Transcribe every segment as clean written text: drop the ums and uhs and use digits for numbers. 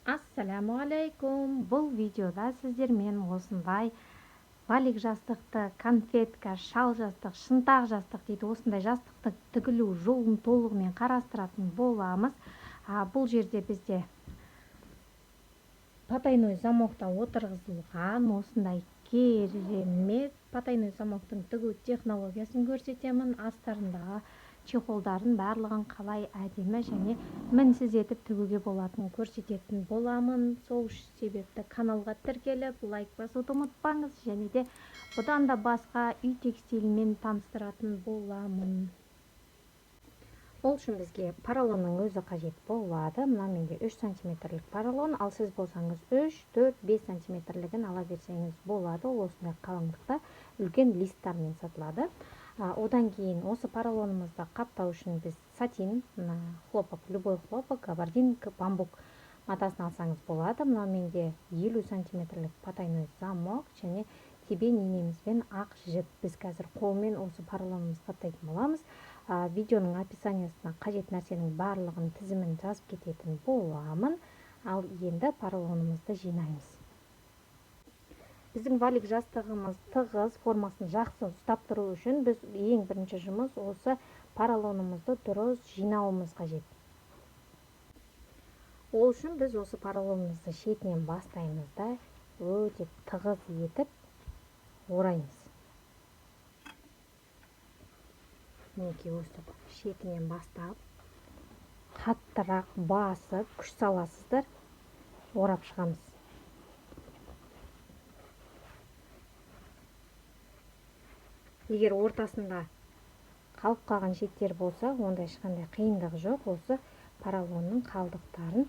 Ассаляму алейкум. Бұл видеода сіздермен осындай валик жастықты, конфетка, шал жастық, шынтақ жастық дейді, осындай жастықты тігілу жолын толығымен қарастыратын боламыз. Бұл жерде бізде потайной замокта отырғызылған осындай керемет потайной замоктың тігу технологиясын көрсетемін. Астарындағы чехолдарын барлығын қалай әдемі және мінсіз етіп тігуге болатынын көрсететін боламын. Сол себепті каналға тіркеліп, лайк басуды ұмытпаңыз және де бұдан да басқа үй текстилімен таныстыратын боламын. Ол үшін бізге поролонның өзі қажет болады. Мына менде 3 сантиметрлік поролон, ал сіз болсаңыз 3, 4, 5 сантиметрлігін ала берсеңіз болады. Ол осындай қалыңдықта үлкен листтармен сатылады. Одан кейін осы поролонымызды қаптау үшін біз сатин, мына хлопок, любой хлопок, габардин, бамбук матасын алсаңыз болады. Мына менде 50 сантиметрлік потайной замок және тебен инемізбен ақ жіп. Біз қазір қолмен осы поролонымызды қаптайтын боламыз. Видеоның описаниясына қажет нәрсенің барлығын тізімін жазып кететін боламын. Ал енді поролонымызды жинаймыз. Біздің валик жастығымыз тығыз, формасын жақсы ұстап тұру үшін біз ең бірінші жұмыс осы поролонымызды дұрыс жинауымыз қажет. Ол үшін біз осы поролонымызды шетінен бастаймыз да өте тығыз етіп ораймыз. Мінекей өстіп шетінен бастап қаттырақ басып күш саласыздар, орап шығамыз. Егер ортасында қалып қалған шеттер болса, онда ешқандай қиындық жоқ. Осы поролонның қалдықтарын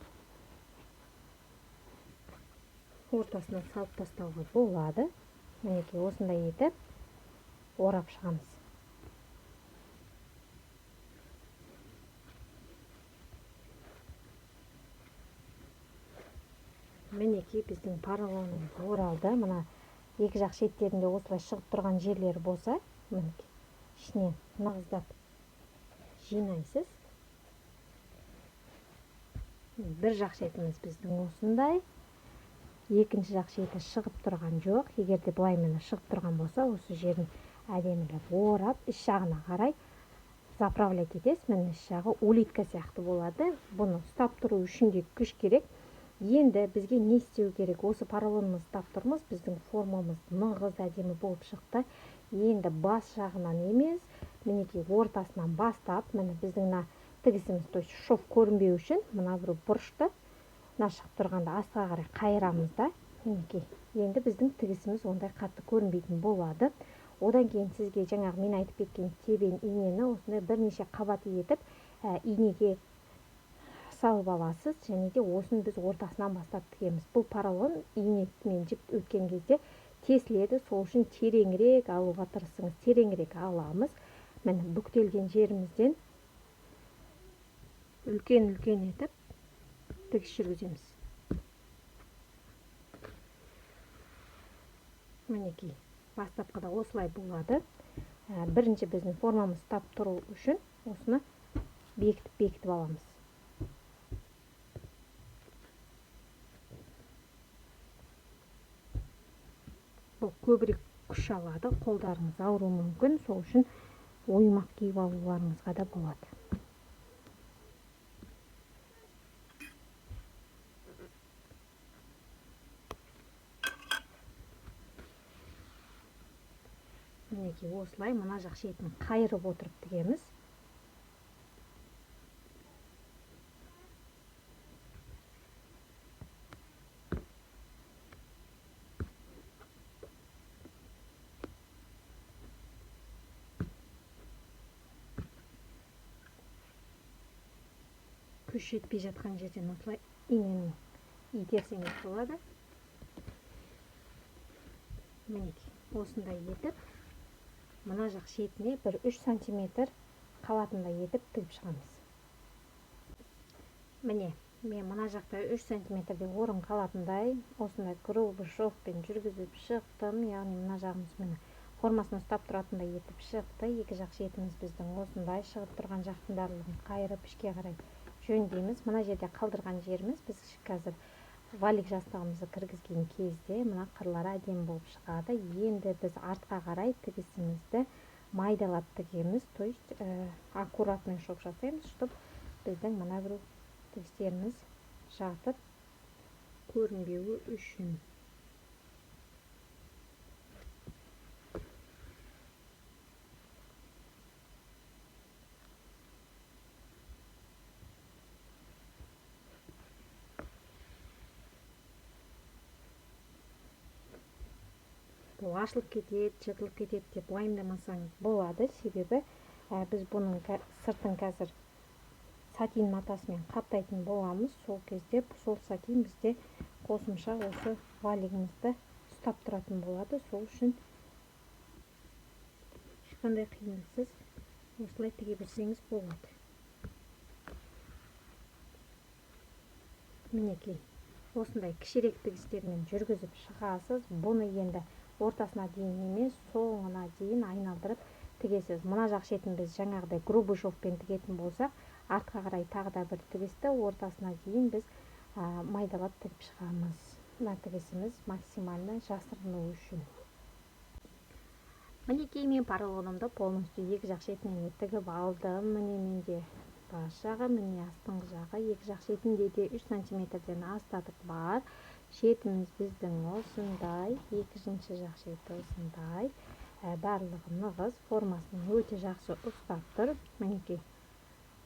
ортасына салып тастауға болады. Мінекей осындай етіп орап шығамыз. Мінекей біздің поролонымыз оралды. Мына екі жақ шеттерінде осылай шығып тұрған жерлері болса, мінекей ішіне нығыздап жинайсыз. Бір жақ шетіміз біздің осындай, екінші жақ шеті шығып тұрған жоқ. Егер де былай міне шығып тұрған болса, осы жерін әдемілеп орап, іш жағына қарай заправлять етесіз. Міне іш жағы улитка сияқты болады. Бұны ұстап тұру үшін де күш керек. Енді бізге не істеу керек? Осы поролонымызды ұстап тұрмыз, біздің формамыз нығыз әдемі болып шықты. Енді бас жағынан емес, мінекей ортасынан бастап, міне біздің мына тігісіміз, то есть шов көрінбеу үшін мына бір бұрышты мына шығып тұрғанда астыға қарай қайырамыз да, мінекей. Енді біздің тігісіміз ондай қатты көрінбейтін болады. Одан кейін сізге жаңағы мен айтып кеткен тебен инені осындай бірнеше қабат етіп, инеге салып аласыз және де осыны біз ортасынан бастап тігеміз. Бұл поролон инемен жіп өткен кезде тесіледі, сол үшін тереңірек алуға тырысыңыз. Тереңірек аламыз. Міне бүктелген жерімізден үлкен-үлкен етіп тігіс жүргіземіз. Мінекей бастапқыда осылай болады. Бірінші біздің формамыз ұстап тұру үшін осыны бекітіп-бекітіп аламыз. Бұл көбірек күш алады, қолдарыңыз ауруы мүмкін, сол үшін оймақ киіп алуларыңызға да болады. Мінекей осылай мына жақ шетін қайырып отырып тігеміз. Күш жетпей жатқан жерден осылай инені итерсеңіз болады. Мінекей осындай етіп мына жақ шетіне бір 3 сантиметр қалатындай етіп тігіп шығамыз. Міне мен мына жақта 3 сантиметрдей орын қалатындай осындай грубый шовпен жүргізіп шықтым. Яғни мына жағымыз міне формасын ұстап тұратындай етіп шықты. Екі жақ шетіміз біздің осындай шығып тұрған жақтың барлығын қайырып ішке қарай жөндейміз. Мына жерде қалдырған жеріміз біз қазір Валик жастығымызды кіргізген кезде мына қырлары әдемі болып шығады. Енді біз артқа қарай тігісімізді майдалап тігеміз, то есть аккуратный шов жасаймыз, чтобы біздің мына бір тігістеріміз жатып көрінбеуі үшін. Бұл ашылып кетеді, жыртылып кетеді деп уайымдамасаңыз болады, себебі біз бұның сыртын қазір сатин матасымен қаптайтын боламыз. Сол кезде сол сатин бізде қосымша осы валигімізді ұстап тұратын болады. Сол үшін ешқандай қиындықсыз осылай тіге берсеңіз болады. Мінекей, осындай кішірек тігістермен жүргізіп шығасыз. Бұны енді ортасына дейін емес, соңына дейін айналдырып тігесіз. Мына жақ шетін біз жаңағыдай грубый шовпен тігетін болсақ, артқа қарай тағы да бір тігісті ортасына дейін біз майдалап тігіп шығамыз. Мына тігісіміз максимально жасырыну үшін. Мінекей, мен поролонымды полностью екі жақ шетінен тігіп алдым. Міне менде бас жағы, міне астыңғы жағы, екі жақ шетінде де 3 сантиметрден астатық бар. Шетіміз біздің осындай, екінші жақ шеті осындай. Барлығы нығыз, формасын өте жақсы ұстап тұр. Мінекей,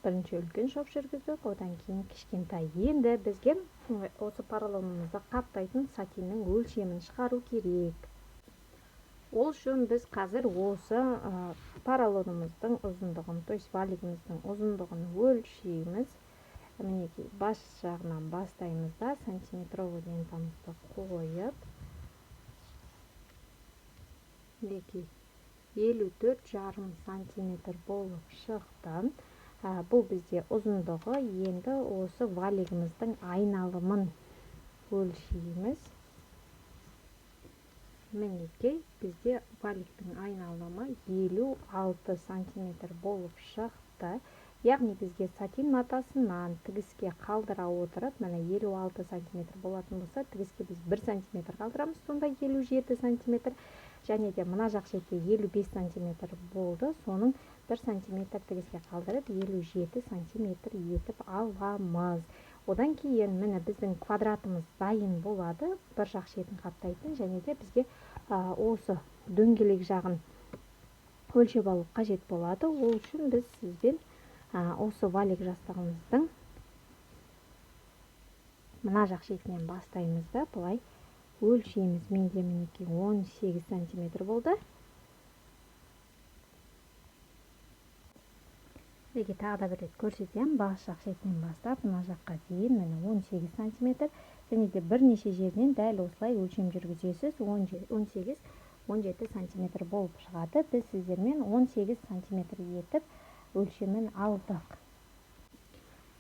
бірінші үлкен шов жүргіздік, одан кейін кішкентай. Енді бізге осы поролонымызды қаптайтын сатиннің өлшемін шығару керек. Ол үшін біз қазір осы поролонымыздың ұзындығын, то есть валигіміздің ұзындығын өлшейміз. Мінекей, бас жағынан бастаймыз да, сантиметровый лентамызды қойып, мінекей, 54,5 сантиметр болып шықты. Бұл бізде ұзындығы. Енді осы валигіміздің айналымын өлшейміз. Мінекей, бізде валиктің айналымы 56 сантиметр болып шықты. Яғни бізге сатин матасынан тігіске қалдыра отырып, міне 56 сантиметр болатын болса, тігіске біз 1 сантиметр қалдырамыз, сонда 57 сантиметр. Және де мына жақ шетте 55 сантиметр болды, соның 1 сантиметр тігіске қалдырып 57 сантиметр етіп аламыз. Одан кейін міне біздің квадратымыз дайын болады, бір жақ шетін қаптайтын, және де бізге осы дөңгелек жағын өлшеп алу қажет болады. Ол үшін біз сізбен осы валик жастығымыздың мына жақ шетінен бастаймыз да, былай өлшейміз. Менде мінекей 18 сантиметр болды. Сізге тағы да бір рет көрсетемін. Бас жақ шетінен бастап мына жаққа дейін міне 18 сантиметр. Және де бірнеше жерінен дәл осылай өлшем жүргізесіз. 18, 17 сантиметр болып шығады. Біз сіздермен 18 сантиметр етіп өлшемін алдық.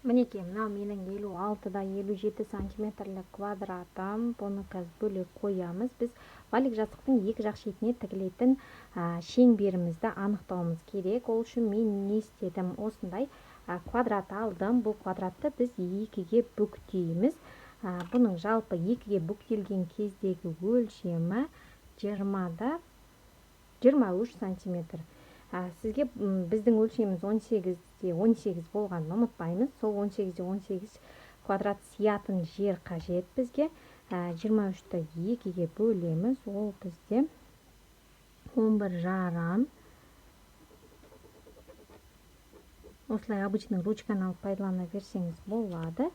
Мінекей, мынау менің 56-да 57 сантиметрлік квадратым. Бұны қазір бөлек қоямыз. Біз валик жастықтың екі жақ шетіне тігілетін шеңберімізді анықтауымыз керек. Ол үшін мен не істедім? Осындай квадрат алдым. Бұл квадратты біз екіге бүктейміз. Бұның жалпы екіге бүктелген кездегі өлшемі 20-да 23 сантиметр. Сізге, біздің өлшеміміз 18-де 18 болғанын ұмытпаймыз. Сол 18-де 18 квадрат сиятын жер қажет бізге. 23-ті екіге бөлеміз, ол бізде 11,5. Осылай обычный ручканы алып пайдалана берсеңіз болады.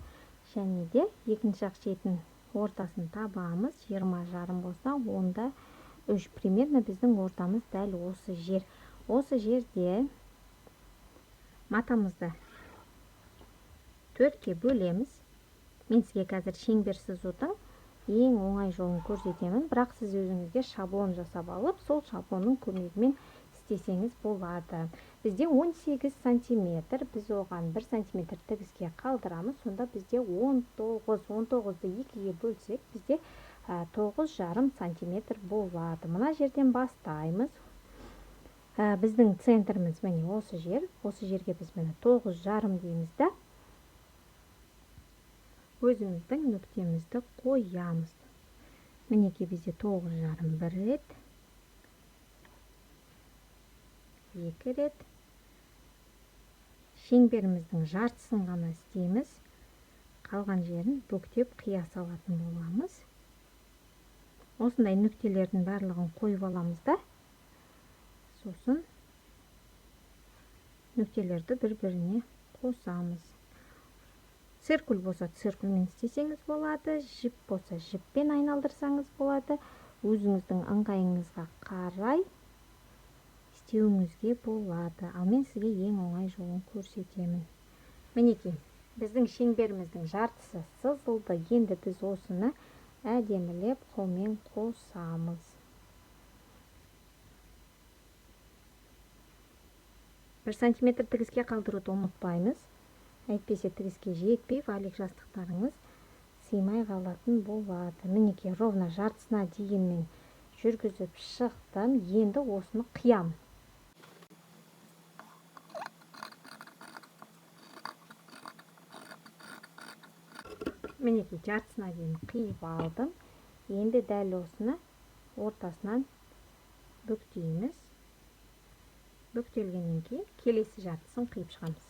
Және де екінші жақ шетін ортасын табамыз. 20,5 болса, онда 3. Примерно біздің ортамыз дәл осы жер. Осы жерде матамызды 4-ке бөлеміз. Мен сізге қазір шеңбер сызудың ең оңай жолын көрсетемін, бірақ сіз өзіңізге шаблон жасап алып, сол шаблонның көмегімен істесеңіз болады. Бізде 18 сантиметр, біз оған 1 сантиметр тігіске қалдырамыз, сонда бізде 19, 19-ды екіге бөлсек, бізде 9,5 сантиметр болады. Мына жерден бастаймыз. Біздің центріміз міне осы жер. Осы жерге біз міне 9,5 дейміз да. Өзіміздің нүктемізді қоямыз. Мінекей бізде 9,5 бір рет, 2 рет. Шеңберіміздің жартысын ғана істейміз. Қалған жерін бүктеп қия салатын боламыз. Осындай нүктелердің барлығын қойып аламыз да, сосын нүктелерді бір-біріне қосамыз. Циркуль болса циркульмен істесеңіз болады, жіп болса жіппен айналдырсаңыз болады. Өзіңіздің ыңғайыңызға қарай істеуіңізге болады. Ал мен сізге ең оңай жолын көрсетемін. Мінекей, біздің шеңберіміздің жартысы сызылды. Енді біз осыны әдемілеп қолмен қосамыз. 1 сантиметр тігіске қалдыруды ұмытпаймыз. Әйтпесе тігіске жетпей валик жастықтарыңыз сыймай қалатын болады. Мінекей, ровно жартысына дейін мен жүргізіп шықтым. Енді осыны қиямын. Мінекей, жартысына дейін қиып алдым. Енді дәл осыны ортасынан бүктейміз. Бүктелгеннен кейін келесі жартысын қиып шығамыз.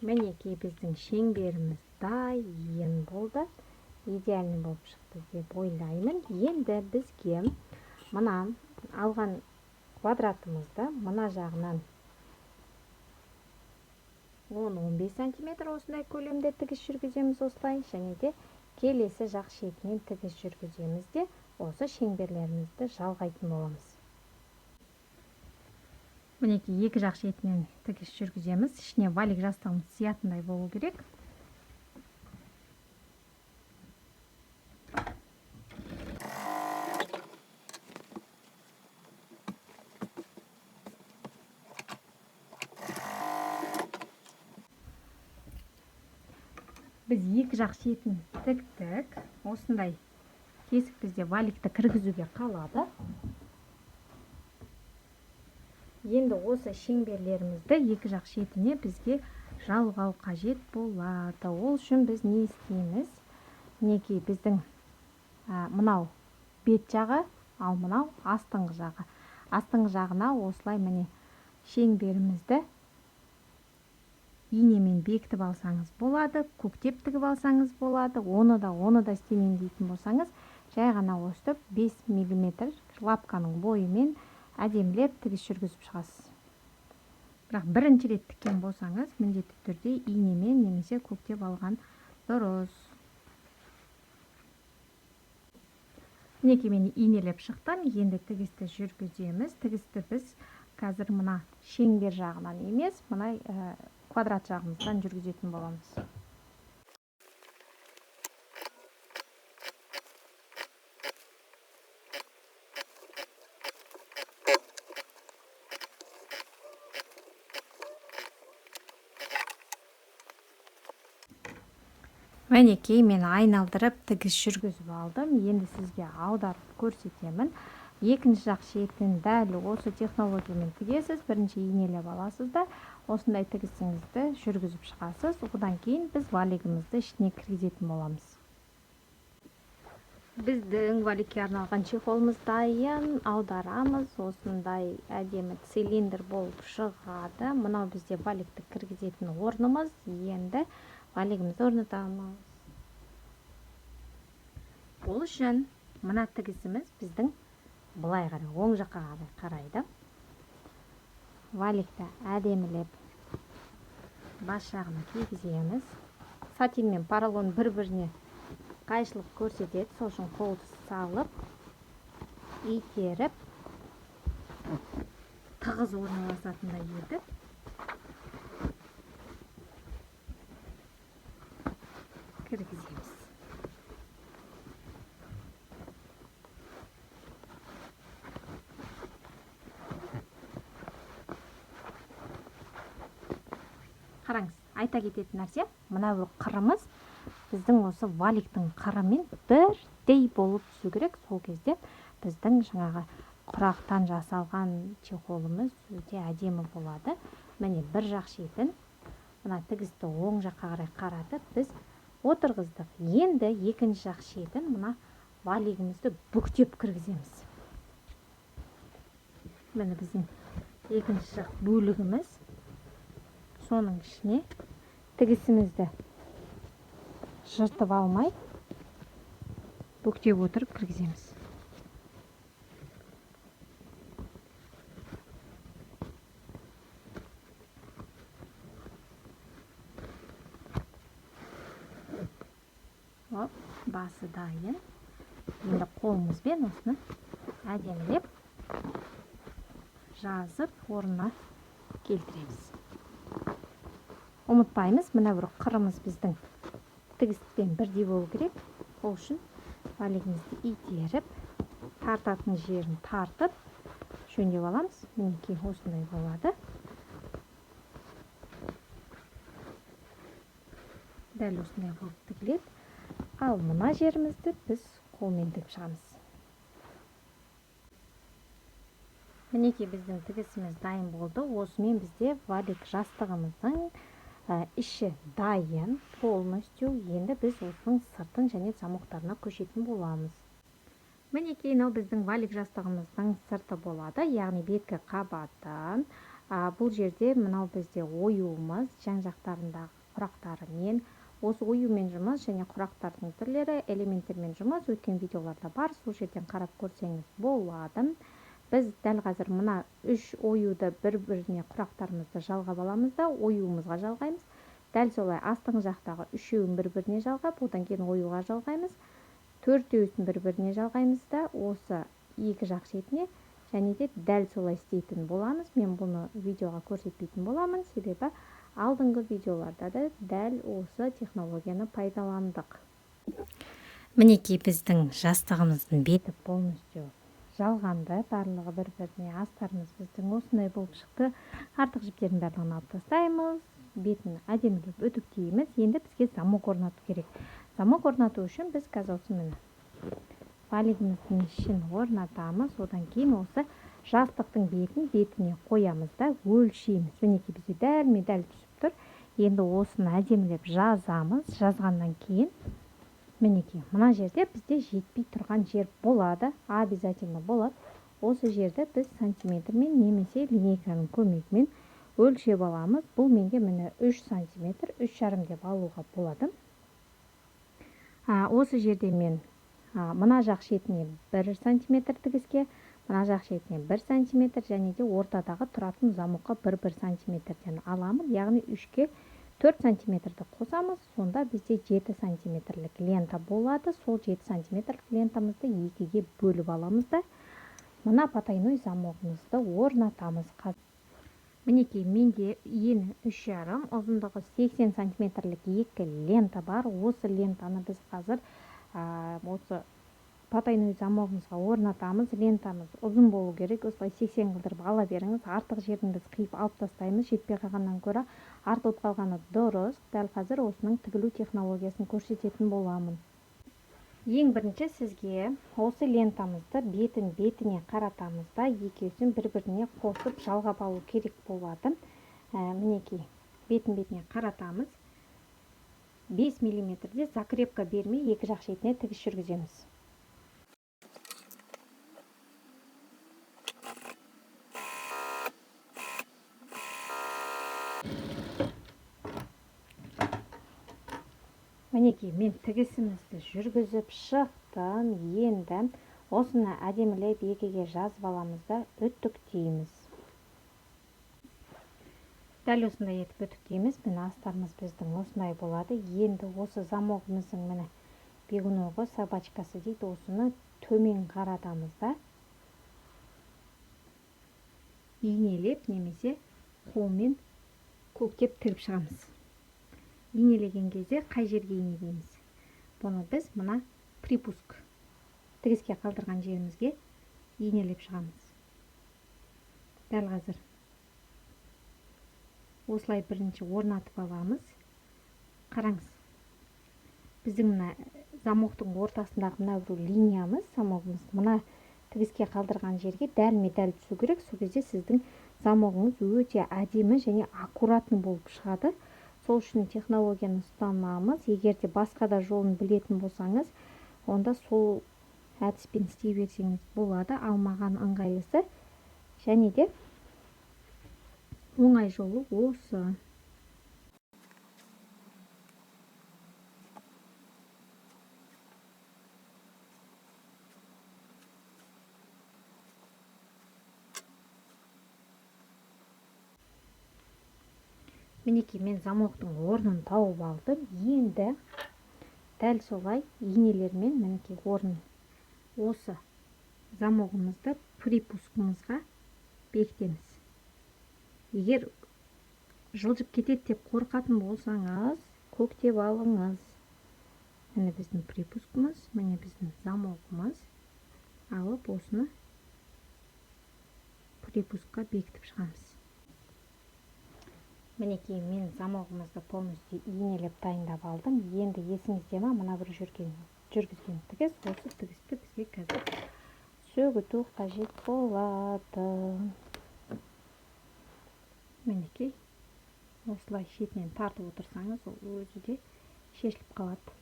Мінекей, біздің шеңберіміз дайын болды. Идеальный болып шықты деп ойлаймын. Енді бізге мына алған квадратымызды мына жағынан 10-15 сантиметр осындай көлемде тігіс жүргіземіз осылай, және де келесі жақ шетінен тігіс жүргіземіз де осы шеңберлерімізді жалғайтын боламыз. Мінекей, екі жақ шетінен тігіс жүргіземіз. Ішіне валик жастығымыз сиятындай болу керек. Біз екі жақ шетін тіктік. Осындай тесік бізде валикті кіргізуге қалады. Енді осы шеңберлерімізді екі жақ шетіне бізге жалғау қажет болады. Ол үшін біз не істейміз? Мінекей, біздің мынау бет жағы, ал мынау астыңғы жағы. Астыңғы жағына осылай міне шеңберімізді инемен бекітіп алсаңыз болады, көктеп тігіп алсаңыз болады. Оны да, оны да істемеймін дейтін болсаңыз, жай ғана өстіп 5 миллиметр лапканың бойымен әдемілеп тігіс жүргізіп шығасыз. Бірақ бірінші рет тіккен болсаңыз, міндетті түрде инемен немесе көктеп алған дұрыс. Мінекей, мен инелеп шықтым. Енді тігісті жүргіземіз. Тігісті біз қазір мына шеңбер жағынан емес, мына квадрат жағымыздан жүргізетін боламыз. Мінекей, мен айналдырып тігіс жүргізіп алдым. Енді сізге аударып көрсетемін. Екінші жақ шетін дәл осы технологиямен тігесіз. Бірінші инелеп аласыз да, осындай тігісіңізді жүргізіп шығасыз. Одан кейін біз валигімізді ішіне кіргізетін боламыз. Біздің валикке арналған чехолымыз дайын. Аударамыз. Осындай әдемі цилиндр болып шығады. Мынау бізде валикті кіргізетін орнымыз. Енді валигімізді орнатамыз. Ол үшін мына тігісіміз біздің былай қарай, оң жаққа қарай қарайды. Валикті әдемілеп бас жағына кигіземіз. Сатин мен поролон бір-біріне қайшылық көрсетеді. Сол үшін қолды салып, итеріп, тығыз орналасатындай етіп кіргіземіз. Қараңыз, Айта кететін нәрсе, мына қырымыз біздің осы валиктің қырымен бірдей болып түсу керек. Сол кезде біздің жаңағы құрақтан жасалған чехолымыз өте әдемі болады. Міне, бір жақ шетін мына тігісті оң жаққа қарай қаратып біз отырғыздық. Енді екінші жақ шетін мына валигімізді бүктеп кіргіземіз. Міне, біздің екінші жақ бөлігіміз, соның ішіне тігісімізді жыртып алмай бүктеп отырып кіргіземіз. Hop, басы дайын. Енді қолымызбен осыны әдемілеп жазып орнына келтіреміз. Ұмытпаймыз, мына бір қырымыз біздің тігіспен бірдей болу керек. Ол үшін валигімізді итеріп, тартатын жерін тартып, жөндеп аламыз. Мінекей осындай болады. Дәл осындай болып тігіледі. Ал мына жерімізді біз қолмен тігіп шығамыз. Мінекей біздің тігісіміз дайын болды. Осымен бізде валик жастығымыздың іші дайын полностью. Енді біз осының сыртын және замоктарына көшетін боламыз. Мінекей мынау біздің валик жастығымыздың сырты болады, яғни беткі қабаты. Бұл жерде мынау бізде оюымыз, жан-жақтарындағы құрақтарымен, осы оюмен жұмыс және құрақтардың түрлері, элементтермен жұмыс өткен видеоларда бар, сол жерден қарап көрсеңіз болады. Біз дәл қазір мына үш оюды бір-біріне құрақтарымызды жалғап аламыз да оюымызға жалғаймыз. Дәл солай астыңғы жақтағы үшеуін бір-біріне жалғап, одан кейін оюға жалғаймыз. Төртеуісін бір-біріне жалғаймыз да осы екі жақ шетіне және де дәл солай істейтін боламыз. Мен бұны видеоға көрсетпейтін боламын, себебі алдыңғы видеоларда да дәл осы технологияны пайдаландық. Мінекей біздің жастығымыздың беті полностью жалғанды, барлығы бір-біріне, астарымыз біздің осындай болып шықты. Артық жіптердің барлығын алып тастаймыз, бетін әдемілеп үтіктейміз. Енді бізге замок орнату керек. Замок орнату үшін біз қазір осы міне валигіміздің ішін орнатамыз. Одан кейін осы жастықтың бетін бетіне қоямыз да өлшейміз. Мінекей бізде дәлме-дәл түсіп тұр. Енді осыны әдемілеп жазамыз. Жазғаннан кейін мінекей мына жерде бізде жетпей тұрған жер болады, обязательно болады. Осы жерді біз сантиметрмен немесе линейканың көмегімен өлшеп аламыз. Бұл менде міне 3 сантиметр, үш жарым деп алуға болады. Осы жерде мен мына жақ шетіне 1 сантиметр тігіске, мына жақ шетіне 1 сантиметр және де ортадағы тұратын замокқа 1-1 сантиметрден аламын. Яғни 3-ке 4 сантиметрді қосамыз, сонда бізде 7 сантиметрлік лента болады. Сол 7 сантиметрлік лентамызды 2-ге бөліп аламыз да мына потайной замогымызды орнатамыз. Мінекей менде ені үш жарым, ұзындығы 80 сантиметрлік екі лента бар. Осы лентаны біз қазір осы потайной замогымызға орнатамыз. Лентамыз ұзын болу керек, осылай 80 қылдырып ала беріңіз. Артық жерін біз қиып алып тастаймыз, жетпей қалғаннан гөрі артылып қалғаны дұрыс. Дәл қазір осының тігілу технологиясын көрсететін боламын. Ең бірінші сізге осы лентамызды бетін бетіне қаратамыз да екеуісін бір-біріне қосып жалғап алу керек болады. Мінекей бетін бетіне қаратамыз. 5 миллиметрде закрепка бермей екі жақ шетіне тігіс жүргіземіз. Мінекей мен тігісімізді жүргізіп шықтым. Енді осыны әдемілеп екіге жазып аламыз да үтіктейміз. Дәл осындай етіп үтіктейміз. Міне астарымыз біздің осындай болады. Енді осы замогымыздың міне бегуногы, собачкасы дейді, осыны төмен қаратамыз да инелеп немесе қолмен көктеп тігіп шығамыз. Инелеген кезде қай жерге инелейміз? Бұны біз мына припуск тігіске қалдырған жерімізге инелеп шығамыз. Дәл қазір Осылай бірінші орнатып аламыз. Қараңыз, біздің мына замоктың ортасындағы мына бір линиямыз, замогымыз мына тігіске қалдырған жерге дәлме-дәл түсу керек. Сол кезде сіздің замогыңыз өте әдемі және аккуратный болып шығады. Сол үшін технологияны ұстанамыз. Егер де басқа да жолын білетін болсаңыз, онда сол әдіспен істей берсеңіз болады. Ал маған ыңғайлысы және де оңай жолы осы. Мінекей, мен замоктың орнын тауып алдым. Енді дәл солай инелермен мінекей орнын осы замогымызды припускымызға бекітеміз. Егер жылжып кетеді деп қорқатын болсаңыз, көктеп алыңыз. Міне біздің припускымыз, міне біздің замогымыз. Алып осыны припускқа бекітіп шығамыз. Мінекей, мен замогымызды полностью инелеп дайындап алдым. Енді есіңізде ма, мына бір жүргізген тігіс, осы тігісті бізге қазір сөгіту қажет болады. Мінекей, осылай шетінен тартып отырсаңыз, ол өзі де шешіліп қалады.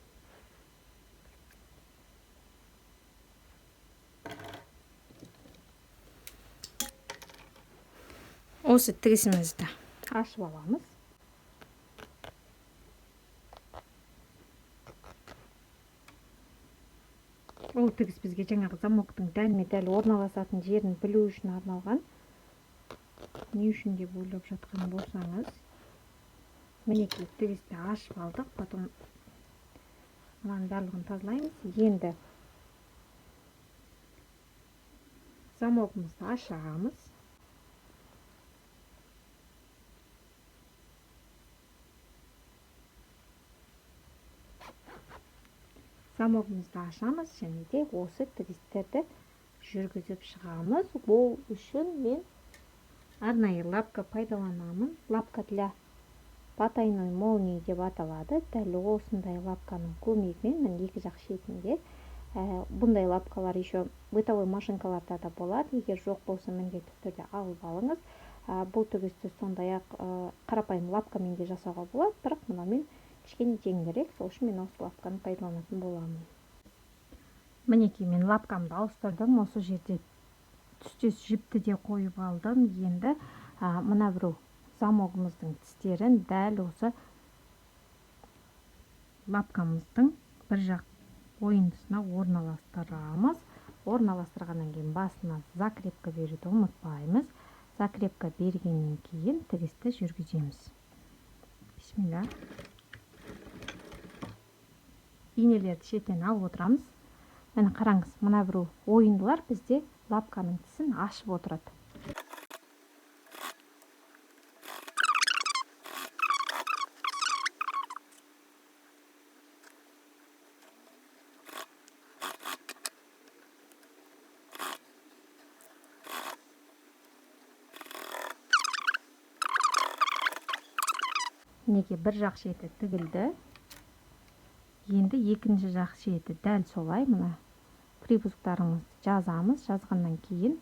Осы тігісімізді ашып аламыз. Ол тігіс бізге жаңағы замоктың дәлме-дәл орналасатын жерін білу үшін арналған. Не үшін деп ойлап жатқан болсаңыз, мінекей тігісті ашып алдық. Потом мынаның барлығын тазалаймыз. Енді замогымызды ашамыз. Замогымызды ашамыз және де осы тігістерді жүргізіп шығамыз. Ол үшін мен арнайы лапка пайдаланамын. Лапка для потайной молнии деп аталады. Дәл осындай лапканың көмегімен міне екі жақ шетінде, бұндай лапкалар еще бытовой машинкаларда да болады. Егер жоқ болса, міндетті түрде алып алыңыз. Бұл тігісті сондай-ақ қарапайым лапкамен де жасауға болады, бірақ мынамен кішкене жеңілірек, сол үшін мен осы лапканы пайдаланатын боламын. Мінекей, мен лапкамды ауыстырдым. Осы жерде түстес жіпті де қойып алдым. Енді мына біреу замогымыздың тістерін дәл осы лапкамыздың бір жақ ойындысына орналастырамыз. Орналастырғаннан кейін басына закрепка беруді ұмытпаймыз. Закрепка бергеннен кейін тігісті жүргіземіз. Бисмилля. Инелерді шетінен алып отырамыз. Міне қараңыз, мына біреу ойындылар бізде лапканың тісін ашып отырады. Мінекей, бір жақ шеті тігілді. Енді екінші жақ шеті дәл солай мына припусктарымызды жазамыз. Жазғаннан кейін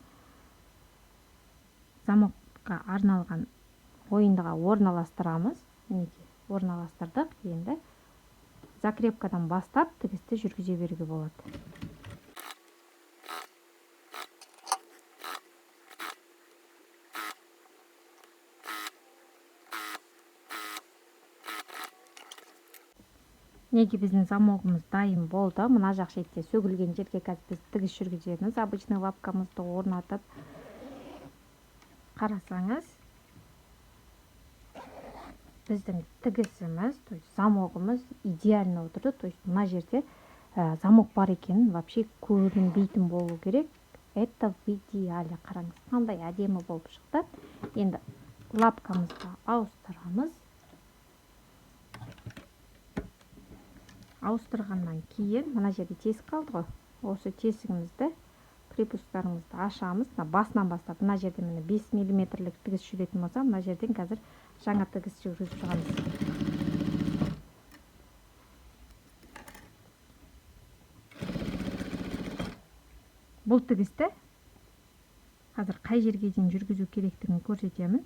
замокқа арналған ойындыға орналастырамыз. Мінекей, орналастырдық. Енді закрепкадан бастап тігісті жүргізе беруге болады. Неге біздің замогымыз дайын болды. Мына жақ шетте сөгілген жерге қазір біз тігіс жүргіземіз. Обычный лапкамызды орнатып қарасаңыз, біздің тігісіміз, то есть замогымыз идеально отырды. То есть мына жерде замок бар екенін вообще көрінбейтін болу керек. Это в идеале. Қараңыз, қандай әдемі болып шықты. Енді лапкамызды ауыстырамыз. Ауыстырғаннан кейін мына жерде тесік қалды ғой. Осы тесігімізді, припусктарымызды ашамыз. Мына басынан бастап мына жерде міне 5 миллиметрлік тігіс жүретін болса, мына жерден қазір Жаңа тігіс жүргізіп шығамыз. Бұл тігісті қазір қай жерге дейін жүргізу керектігін көрсетемін.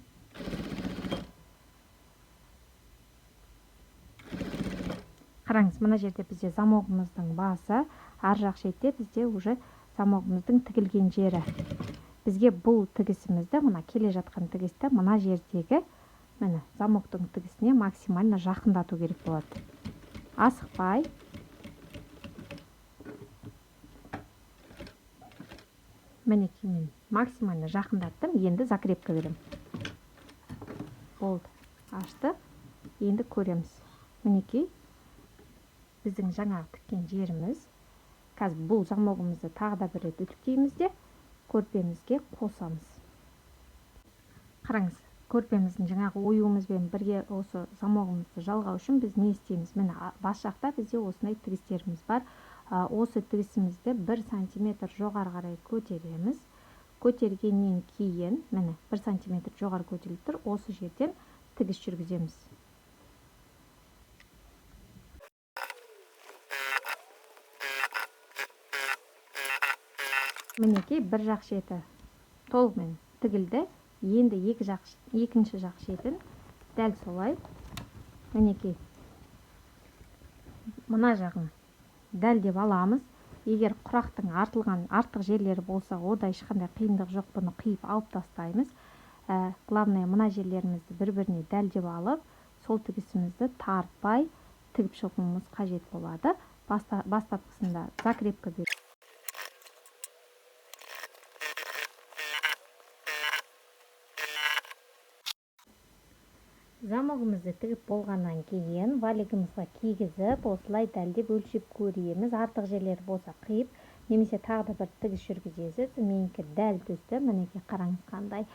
Қараңыз, мына жерде бізде замогымыздың басы, ар жақ шетте бізде уже замогымыздың тігілген жері. Бізге бұл тігісімізді, мына келе жатқан тігісті мына жердегі міне замоктың тігісіне максимально жақындату керек болады. Асықпай. Мінекей мен максимально жақындаттым. Енді закрепка беремін. Болды. Аштық. Енді көреміз. Мінекей біздің жаңағы тіккен жеріміз. Қазір бұл замогымызды тағы да бір рет үтіктейміз де көрпемізге қосамыз. Қараңыз, көрпеміздің жаңағы оюымызбен бірге осы замогымызды жалғау үшін біз не істейміз? Міне, бас жақта бізде осындай тігістеріміз бар. Осы тігісімізді 1 сантиметр жоғары қарай көтереміз. Көтергеннен кейін, міне, 1 сантиметр жоғары көтеріліп тұр, осы жерден тігіс жүргіземіз. Мінекей бір жақ шеті толығымен тігілді. Енді екінші жақ шетін дәл солай, мінекей мына жағын дәлдеп аламыз. Егер құрақтың артылған артық жерлері болса, ода ешқандай қиындық жоқ, бұны қиып алып тастаймыз. Главное, мына жерлерімізді бір-біріне дәлдеп алып, сол тігісімізді тартпай тігіп шығуымыз қажет болады. Бастапқысында закрепка беру. Замогымызды тігіп болғаннан кейін валигімізға кигізіп, осылай дәлдеп өлшеп көреміз. Артық жерлері болса қиып, немесе тағы да бір тігіс жүргізесіз. Менікі дәл түсті. Мінекей қараңыз, қандай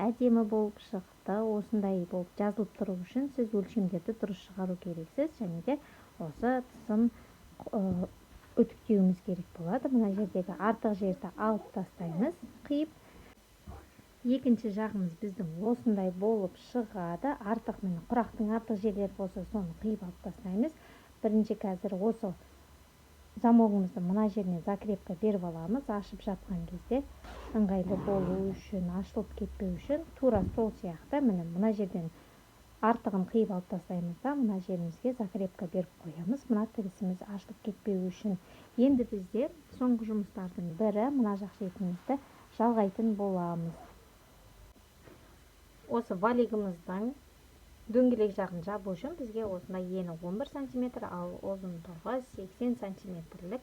әдемі болып шықты. Осындай болып жазылып тұру үшін сіз өлшемдерді дұрыс шығару керексіз. Және де осы тысын үтіктеуіміз керек болады. Мына жердегі артық жерді алып тастаймыз, қиып. Екінші жағымыз біздің осындай болып шығады. Артық, міне, құрақтың артық жерлері болса, соны қиып алып тастаймыз. Бірінші қазір осы замогымызды мына жеріне закрепка беріп аламыз. Ашып жапқан кезде ыңғайлы болу үшін, ашылып кетпеу үшін тура сол сияқты міне мына жерден артығын қиып алып тастаймыз да, мына жерімізге закрепка беріп қоямыз. Мына тігісіміз ашылып кетпеу үшін. Енді бізде соңғы жұмыстардың бірі мына жақ шетімізді жалғайтын боламыз. Осы валигіміздің дөңгелек жағын жабу үшін бізге осындай ені 11 сантиметр, ал ұзындығы 80 сантиметрлік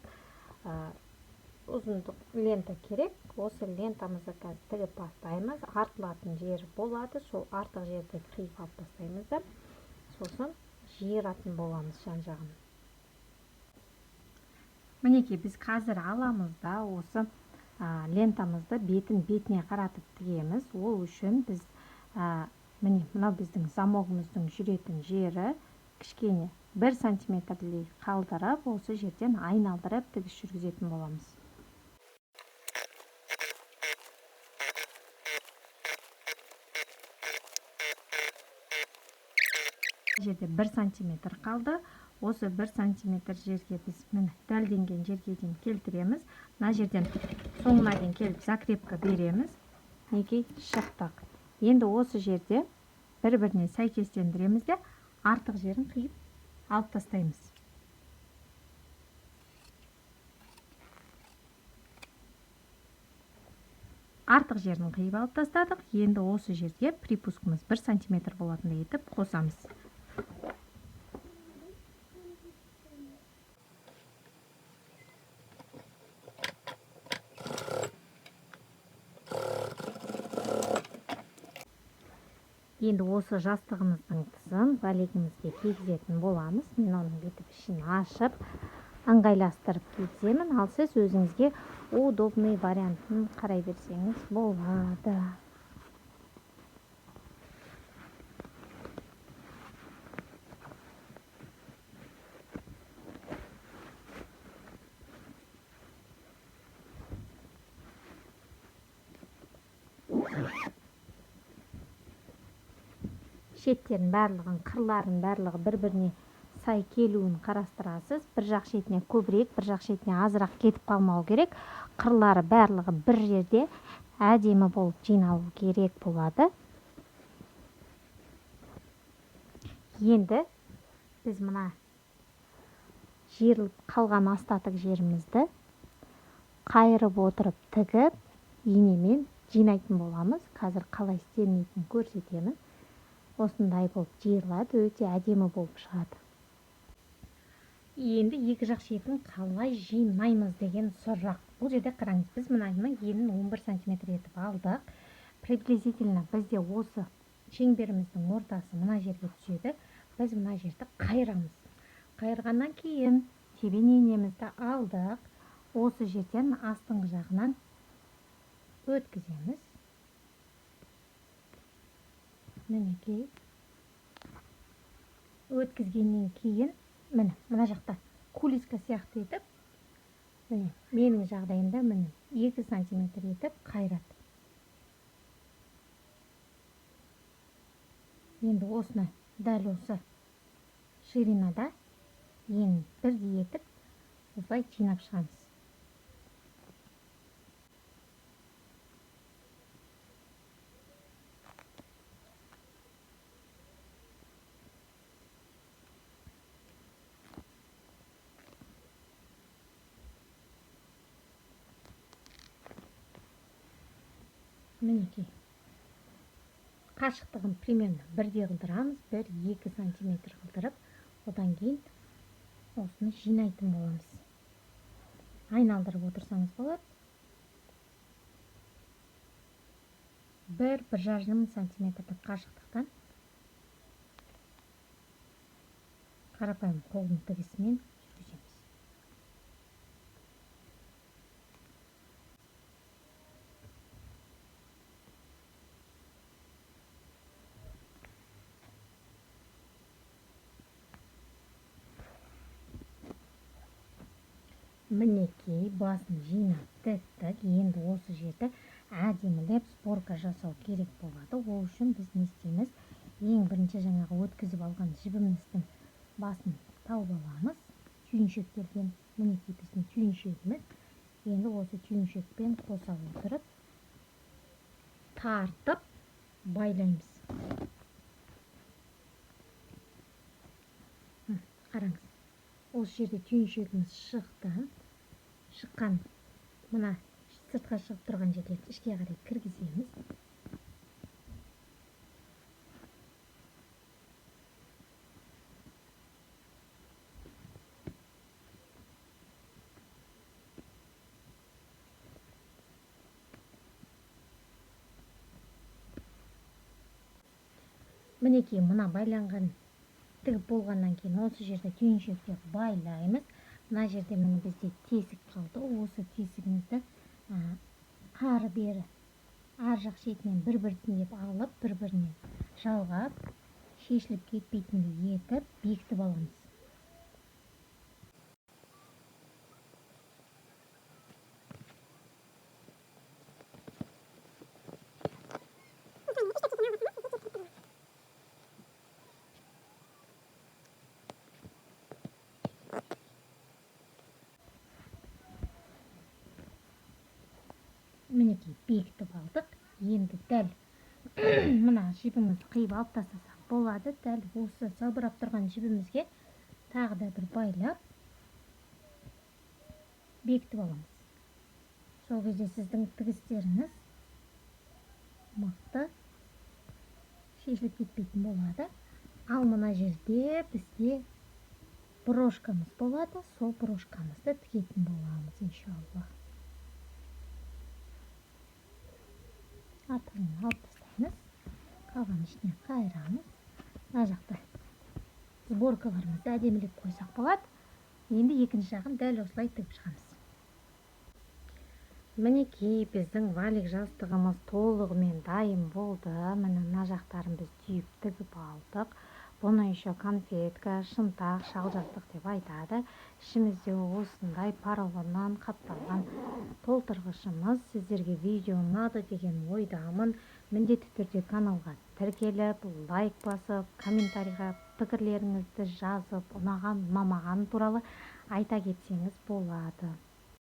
ұзындық лента керек. Осы лентамызды қазір тігіп бастаймыз. Артылатын жер болады, сол артық жерді қиып алып тастаймыз да, сосын жиыратын боламыз жан жағын. Мінекей біз қазір аламыз да осы лентамызды бетін бетіне қаратып тігеміз. Ол үшін біз міне мынау біздің замогымыздың жүретін жері, кішкене 1 сантиметрлей қалдырып, осы жерден айналдырып тігіс жүргізетін боламыз. Бұл жерде 1 сантиметр қалды. Осы 1 сантиметр жерге біз міне дәлденген жерге дейін келтіреміз. Мына жерден соңына дейін келіп закрепка береміз. Мінекей шықтық. Енді осы жерде бір-біріне сәйкестендіреміз де артық жерін қиып алып тастаймыз. Артық жерін қиып алып тастадық. Енді осы жерге припускымыз 1 сантиметр болатындай етіп қосамыз. Енді осы жастығымыздың тысын валигімізге кигізетін боламыз. Мен оның бүйтіп ішін ашып, ыңғайластырып кигіземін. Ал сіз өзіңізге удобный вариантын қарай берсеңіз болады. Шеттерін барлығын, қырларын барлығы бір-біріне сай келуін қарастырасыз. Бір жақ шетіне көбірек, бір жақ шетіне азырақ кетіп қалмау керек. Қырлары барлығы бір жерде әдемі болып жиналу керек болады. Енді біз мына жиырылып қалған остаток жерімізді қайырып отырып тігіп, инемен жинайтын боламыз. Қазір қалай істелінетінін көрсетемін. Осындай болып жиырылады, өте әдемі болып шығады. Енді екі жақ шетін қалай жинаймыз деген сұрақ. Бұл жерде қараңыз, біз мынаны енін 11 сантиметр етіп алдық. Приблизительно бізде осы шеңберіміздің ортасы мына жерге түседі. Біз мына жерді қайырамыз. Қайырғаннан кейін тебен инемізді алдық. Осы жерден астыңғы жағынан өткіземіз. Мінекей. Өткізгеннен кейін міне мына жақта кулиска сияқты етіп, міне менің жағдайымда міне 2 сантиметр етіп қайырады. Енді осыны дәл осы ширинада ең бірдей етіп осылай жинап шығамыз. Мінекей. Қашықтығын примерно бірдей қылдырамыз, 1-2 сантиметр қылдырып, одан кейін осыны жинайтын боламыз. Айналдырып отырсаңыз болады. Бір жарым сантиметрлік қашықтықтан қарапайым қолдың тігісімен жүргіземіз. Мінекей, басын жинап тіктік. Енді осы жерді әдемілеп сборка жасау керек болады. Ол үшін біз не істейміз? Ең бірінші жаңағы өткізіп алған жібіміздің басын тауып аламыз. Түйіншектелген, мінекей біздің түйіншегіміз. Енді осы түйіншекпен қоса отырып тартып байлаймыз. Қараңыз. Осы жерде түйіншегіміз шықты. Шыққан мына сыртқа шығып тұрған жерлерді ішке қарай кіргіземіз. Мінекей мына байланған тігіп болғаннан кейін осы жерде түйіншекте байлаймыз. Мына жерде міне бізде тесік қалды. Осы тесігімізді ары бері ар жақ шетінен бір-біртіндеп алып, бір-біріне жалғап, шешіліп кетпейтіндей етіп бекітіп аламыз. Мінекей бекітіп алдық. Енді дәл мына жібімізді қиып алып тастасақ болады. Дәл осы салбырап тұрған жібімізге тағы да бір байлап бекітіп аламыз. Сол кезде сіздің тігістеріңіз мықты шешіліп кетпейтін болады. Ал мына жерде бізде брошкамыз болады. Сол брошкамызды тігетін боламыз иншалла. Артығын алып тастаймыз, қалған ішіне қайырамыз. Мына жақта сборкаларымызды әдемілеп қойсақ болады. Енді екінші жағын дәл осылай тігіп шығамыз. Мінекей біздің валик жастығымыз толығымен дайын болды. Міне мына жақтарын біз түйіп тігіп алдық. Бұны еще конфетка, шынтақ, шал жастық деп айтады. Ішімізде осындай поролоннан қапталған толтырғышымыз. Сіздерге видео ұнады деген ойдамын. Міндетті түрде каналға Тіркеліп, лайк басып, комментарийға пікірлеріңізді жазып, ұнаған, ұнамағаны туралы айта кетсеңіз болады.